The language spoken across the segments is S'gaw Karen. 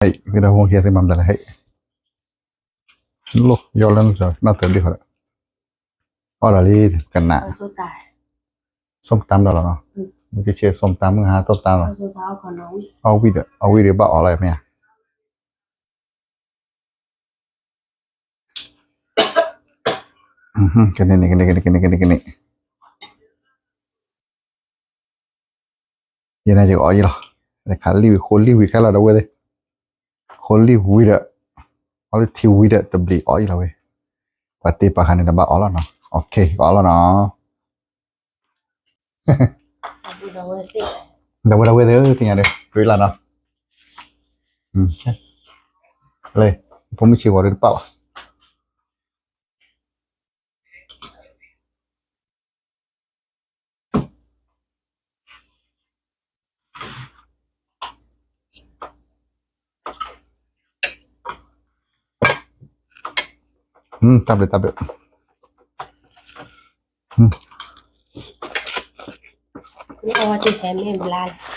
ဟဲ သ့ၣ်ဒီးဖိမုၣ်ခံဂၤသ့ၣ်မၤမတၤလဲၣ် ဟဲ လိၣ် ယီၣ်လၢနီၢ်သၢဒ့ၣ်ဃီဒီး အီၣ်ဒီးလံ ကနၣ် ส้มตำဒီးလီၤနီၤ မ့ၢ်ကဆဲး ส้มตำ မုၢ်ဟါ ส้มตำလီၤ အီၣ်ဝံၣ်ဒီး အီၣ်ဝံၣ်ဒီးဘၣ်အီၣ်လီၤမ့ၢ်ဧါ ကန့ၣ်န့ၣ် ကန့ၣ် ကန့ၣ် ကန့ၣ် ကန့ၣ် ယဲန့ၣ်ယကအီၣ်ယံၤလီၤ. ခးလံၣ်ဝံၤ ဃိလံၣ်ဝံၤခဲလၢာ်ဒီပုၢ်ဝဲၢ်သ့ၣ်, ဃိလံၣ်ဝံၤဒီး အီၣ်လၢထံဝံၤဒီး တဘျီအီၣ်ယံၤလီၤဝဲ, ပှၤတ့ပာ်ခါန့ၣ်ဒီးဘၣ်အီၣ်လီၤနီၤ, ကကအီၣ်လီၤနီၤ. ဒီပုၢ်ဝဲၢ်သ့ၣ်ဧၢ သ့ၣ်ညါဒီး ကြွေးလာနီၤ, လၢ ဖိမုၣ်ဆံးဂီၤဒီးတပာ်ဘၣ် တၢ်ဘျုးတၢ်ဘျုး ဝံၤဧါ မုၣ်ခီမး မိၢ်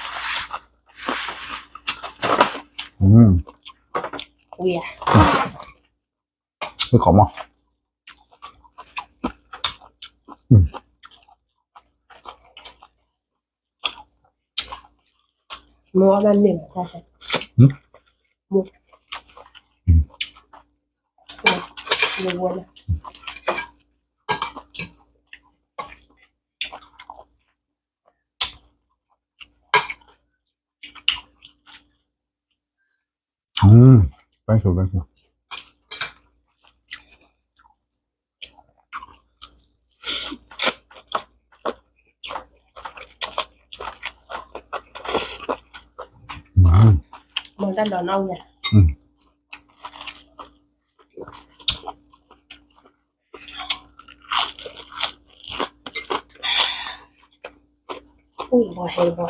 အီၣ်ဘၣ်န့ၢ်ဘၣ်တၢ်ဟဲ, မိၢ်, မိၢ်ဝဲလၢ Thank you, thank you. မ့ၢ်တၢ်ဒီးနီၣ်ဝဲ အိၣ်ဘီဟဲဘီ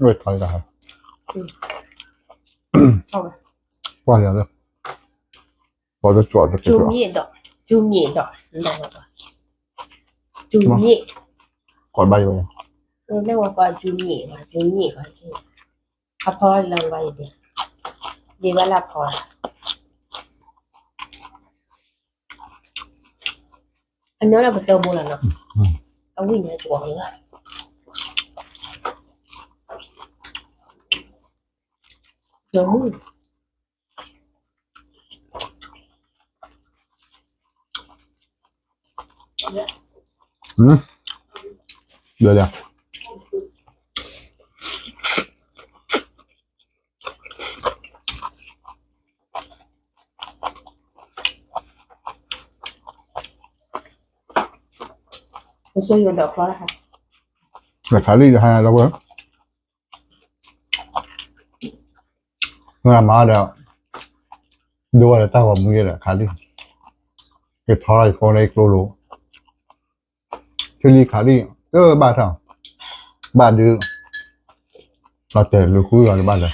ဝဲထီၣ်လီၤ, ပှၢ်လီၤလၢ ပှၤတကၠီၣ်တကၠီၣ်, ကၠူမ့ၢ်ဒီး, ကၠူမ့ၢ်, ကီးဘၣ်ယိာ်, ကၠူမ့ၢ်, ကၠူမ့ၢ်, အဖီလၢဘၣ်ယိာ်, ဒ်ဘၣ်လၢဖီ အညီလၢပသၢဘိလီၤနီၤ, အဝံၣ်ညါကီးလီၤ, ယမုၢ် လၢလၢ ခးလံၣ်တဟါလီၤဝဲ မၤဒီး ဒိဝဲဒီးတၢ်ဂီၤမူယဲဒီးခးလံၣ်, ယထီထီၣ်ယဖိလၢယကျိလိၤ, ထံလံခးလံၣ် တဘၣ်ထီၣ်, ဘၣ်ဒုး, လီၤတဲာ်လူၤဃုလီၤတဘၣ်ဒီး,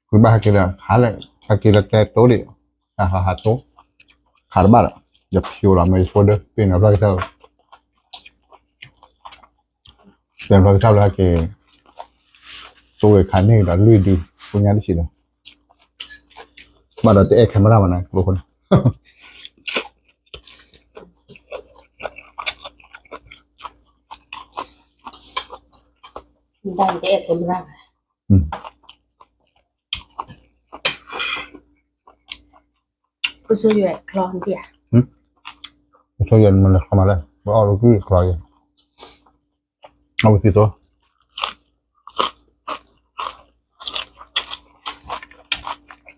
ဃုဘၣ်ဟဲက့ၤဒီး ဟးလၢ ဟဲက့ၤလၢကျဲတိဒံး, ဟးဟးတိ, ခးတဘၣ်ဒီး, ယဖျိလီၤမ့ၢ်ယဖိဒၢ ပ့ၤနီၣ်ဖျီၣ်ကစၢ် ပှၤဖျီကစၢ်လၢဟဲက့ၤ တိၢ်ဝဲခါန့ၣ်ဒီးလွံၢ်ဒု ဖိညါတဆံးဒီး ဘၣ်ဒီးတအဲၣ် camera ဘၣ်န့ၣ် ကျိခိၣ်န့ၣ် တအဲၣ် camera ဘၣ် အိၣ်ဆိယွဲၣ်ချီဒံးဧါ, အိၣ်ဆိယွဲၣ်မ့ၢ်လဲၤချီမးလဲၣ် ပအီၣ်လၢကွံချီယဲၢ်, အဝဲသံသိ,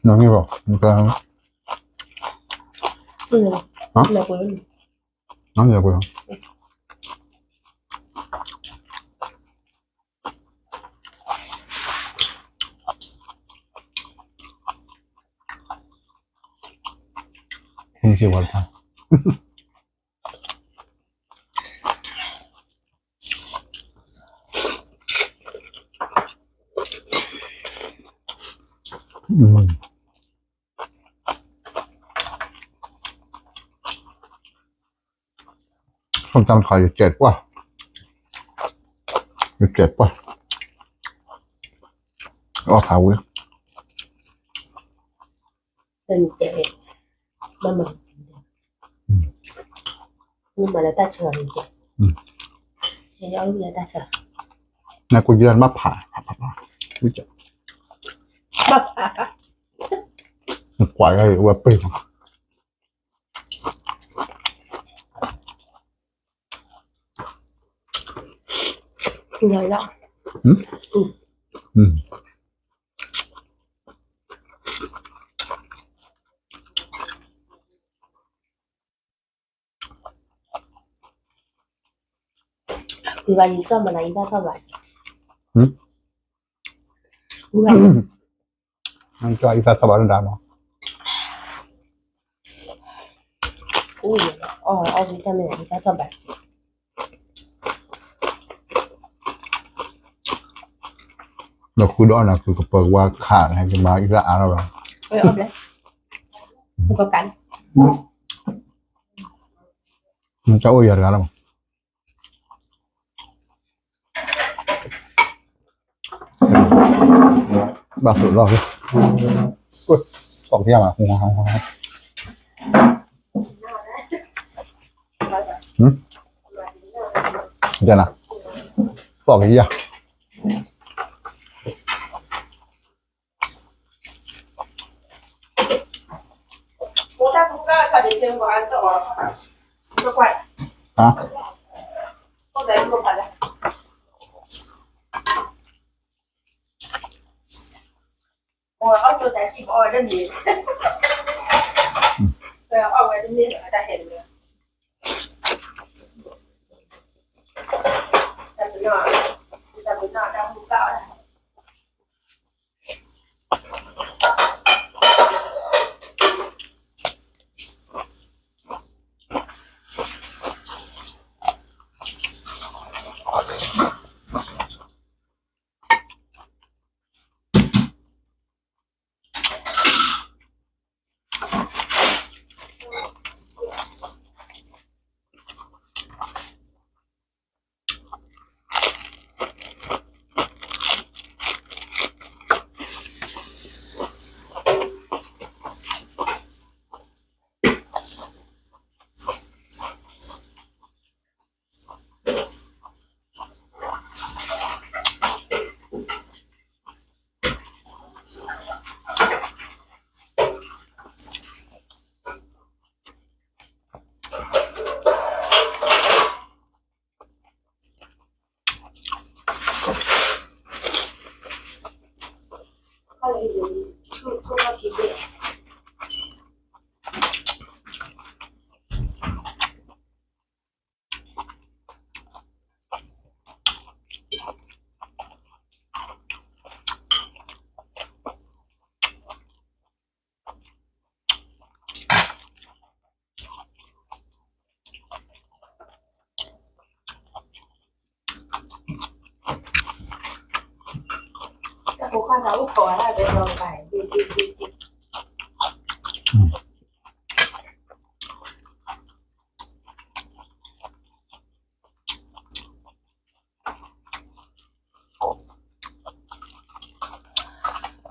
နန့ၣ်ဘၣ်, နန့ၣ်ဘၣ် မ့ၢ်စ့ၢ်ဝဲတခါ, อืม ส้มตำขออยู่เจ็ดกว่า อยู่เจ็ดกว่า อ๋อ ขาวเว้ย เป็นเจ็ด มามา อืม นี่มาแล้วตาเชิญเจ็ด อืม เฮ้ย เอาลูกแล้วตาเชิญ นะ กูยืนมาผ่า ผ่า ผ่า ผ่า กูจะ มาผ่า กว่าไอ้ว่าเป้ง ညၣ်လီၤ อืม อืม อืม ဂုၤဂၤယကၠီၣ်မနုၤအံသၣ်ထီၣ်ဘး ဟမ် ဂုၤဂၤ အကၠီၣ်အံသၣ်ထီၣ်ဘးဒၣ်မး အီၣ် အီၣ်ဝံၤတၢ်မ့ၢ်အံသၣ်ထီၣ်ဘး ဒီးဃုဒီးအီၣ်နၤ ဃုကပၢၤကဝါခးန့ၣ် ကမၤအံသၣ်အါထီၣ်ဘး အီၣ်ဘျဲၣ် ဃုကကး တၢ်အိၣ်ယၤတဂၤလီၤ ဘၣ်သိးလီၤ သီၣ်ကယၤမး ဟမ် ယနၤ သီၣ်ကယၤ ဟါ အီၣ်တၢ်ဟဲ တၢ်ပနီၣ် တၢ်ပနီၣ် တၢ်မူကၣ်အီၣ်တၢ်အ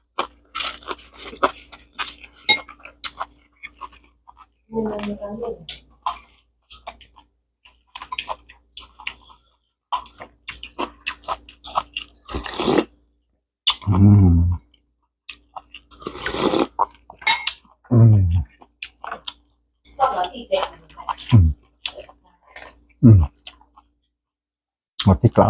ီၣ်တံၢ်ကျါ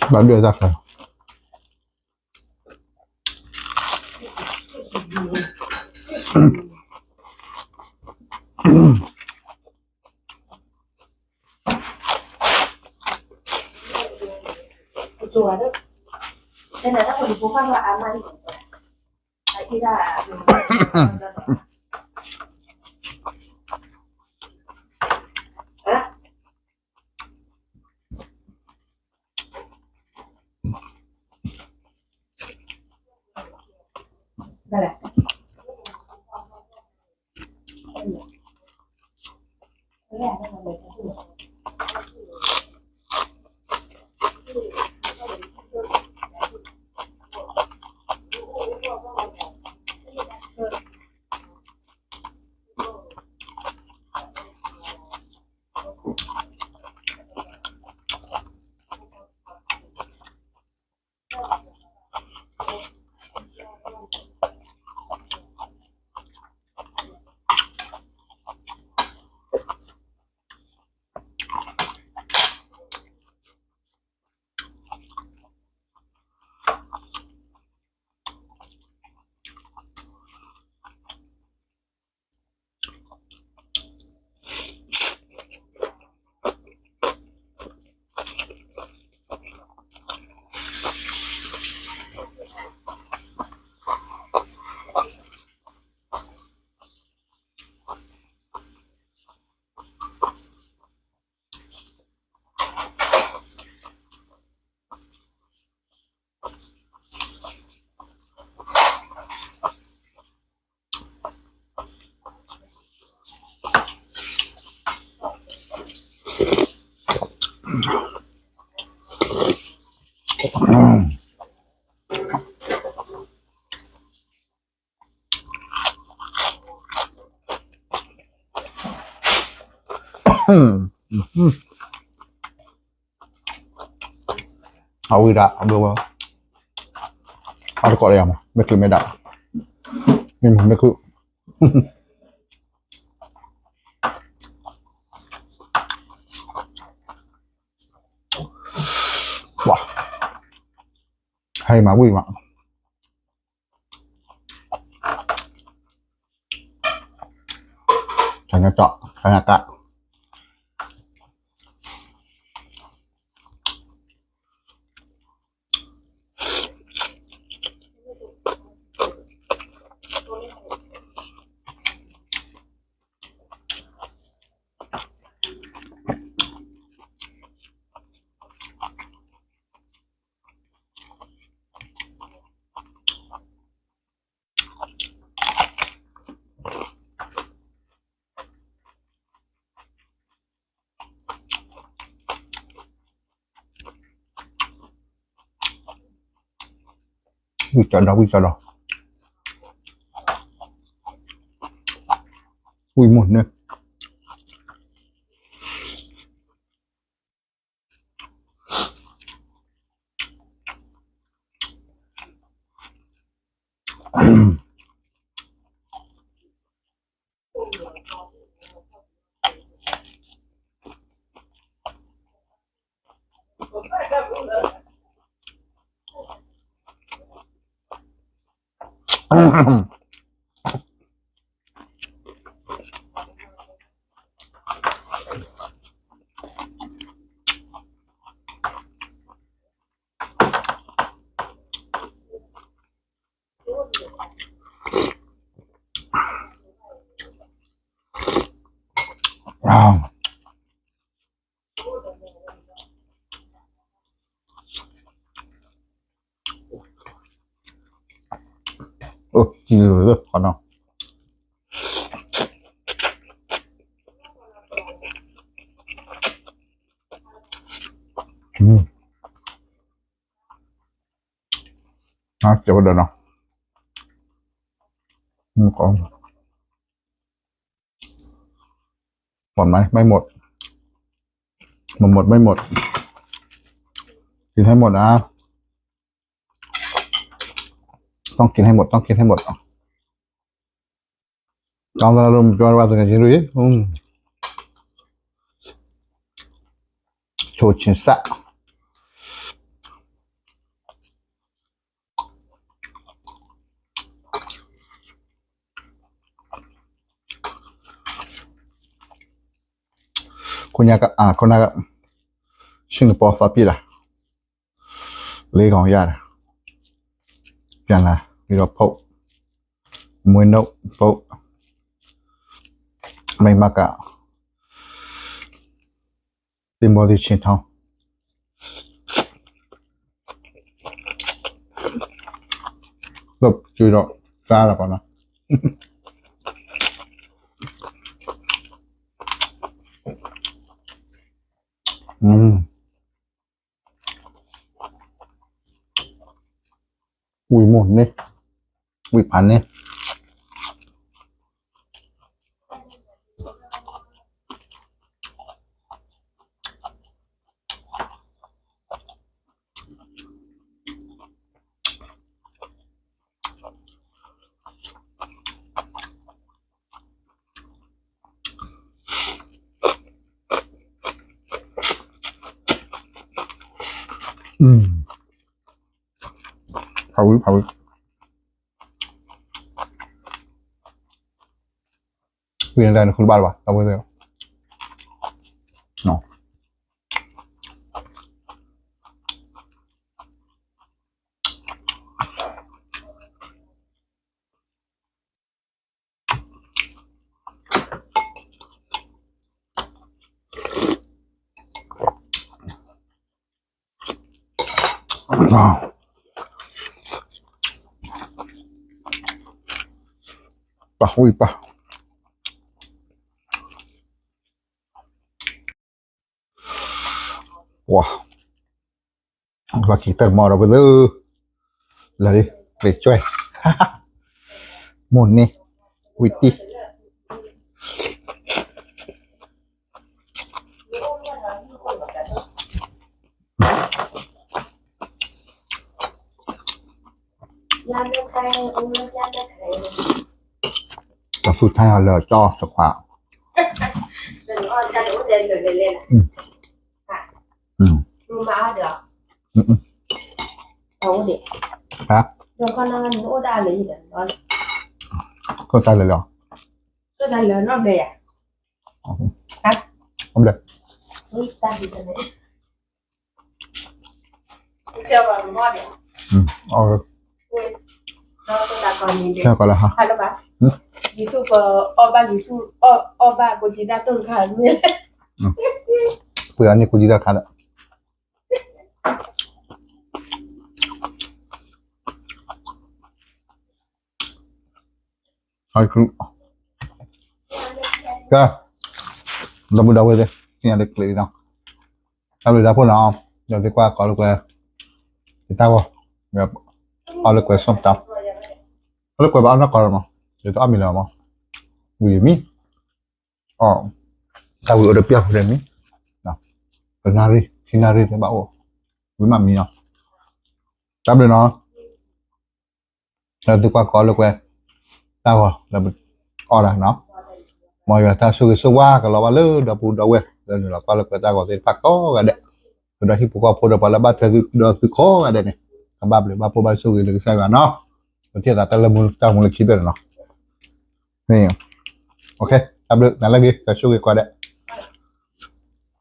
ဘၣ်ဒွဲၣ်တၢ်ခါ ဘၣ်ဒွဲၣ်တၢ်ခါ အဝံဒၣ် အဘၢဝဲ အတကိးလၢယၤမး မ့ၢ်ချုးမ့ၢ်ဒၣ် မ့ၢ်မုာ်မ့ၢ်ခုၣ် ပှၤ ဟဲမၤဝံၣ်မး တၢ်ညါကၠီ တၢ်ညါကၠီ ဝံၣ်ကၠီဒီး ဝံၣ်ကၠီဒီး ဝံၣ်မုၢ်န့ၣ် หมดไหม ไม่หมด หมดหมดไม่หมด กินให้หมดนะ ต้องกินให้หมด ต้องกินให้หมด เอา เอาละ รวมจอยว่าสนิทกันดูดิ อืม โชว์ชิ้นสะ อืม ညါက อ่า ခုနက Singapore သွားပြစ်တာ လေးကောင်ရတယ် ပြန်လာပြီးတော့ ဖုတ် မွေးနုတ် ဖုတ် မိမက သင်္ဘောသီး ချင်းထောင်း တော့ ကျွေးတော့ စားတော့ပါနော် อืม ဝံၤမိၢ်န့ၣ် ဝံၤဖးန့ၣ် ဖးဝံၤ ဖးဝံၤ ဝံၤန့ၣ်တၢ်န့ၣ်ဃုတဘၣ်လၢၤဘၣ် တၢ်ဝဲသ့ၣ် ပာ်ဝံၤပာ် ဝါ လီၤက့ၤတၢ်မီၤဒီးပသ့ လၢာ်လံ ကျဲးစွဲ မိၢ်န့ၣ် ဝံၤတံၢ် တၢ်သူၣ်ထါလၢာ်ကၠီတခွါ ဟါ ကတၢၢ်လၢာ်လီၤ ကတၢၢ်လၢာ် ကီးလၢဟါ ပှၤန့ၣ်ကူဒံတၢ်ခါဒီး ကဲ ဒီပုၢ်ဒီဝဲၢ်သ့ၣ် သ့ၣ်ညါလၢကျဲၤလံနီၤ တၢ်ဘျုးတၢ်ဖှိၣ်နီၤ ဒီးသ့ၣ်ကွၢ်ကီးလၢကွဲ ယတၢ်ဂီၤ အီၣ်လၢကွဲ ส้มตำ အီၣ်လၢကွဲဘၣ်အီၣ်နီၢ်ကီးလီၤမး ယတအီၣ်မံၤလၢၤမး ဝံၤမံၤ အီၣ် တၢ်ဝံၤအိၣ်တပျၢ်ဖိဒီးမံၤ တနၣ်ရံၣ် ခံနၣ်ရံၣ်သ့ၣ်ဘၣ်အိၣ် ဝံၤမးမံၤနီၤ တၢ်ဘျုးနီၤ လၢသုကွၢ်ကီးလၢကွဲ တၢ်ဂီၤလၢအီၣ်တၢ်နီၤ မ်ယွၤတၢ်ဆိၣ်ဂ့ၤဆိၣ်ဝါကလီၤဘၣ်လၢဒီပုၢ်ဒီဝဲၢ် လၢနုာ်လီၤကွၢ်လၢကွဲတၢ်ဂီၤသ့ၣ်တဖၣ်ကိးဂၤဒဲး ကဒီးဟံၣ်ဖိဃီဖိဒီးပှၤလၢဘၣ်ထွဲသုဒီးသုကိးဂၤဒဲးန့ၣ် ကဘၣ်ဘျုးဘၣ်ဖှိၣ်ဘၣ်ဆိၣ်ဂ့ၤလၢကစၢ်ယွၤနီၤ ပထံၣ်သးတၢ်လၢမူတၢ်မူလၢခံဘျဲၣ်န့ၣ်နီၤ တၢ်ဘျုး နၤလၢဂ့ၤ ကဆိၣ်ဂ့ၤကိးဂၤဒဲး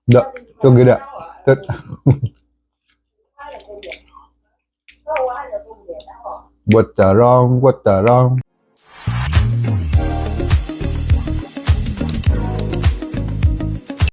ဒီး ဆိၣ်ဂ့ၤဒီး ဝတရံ ဝတရံ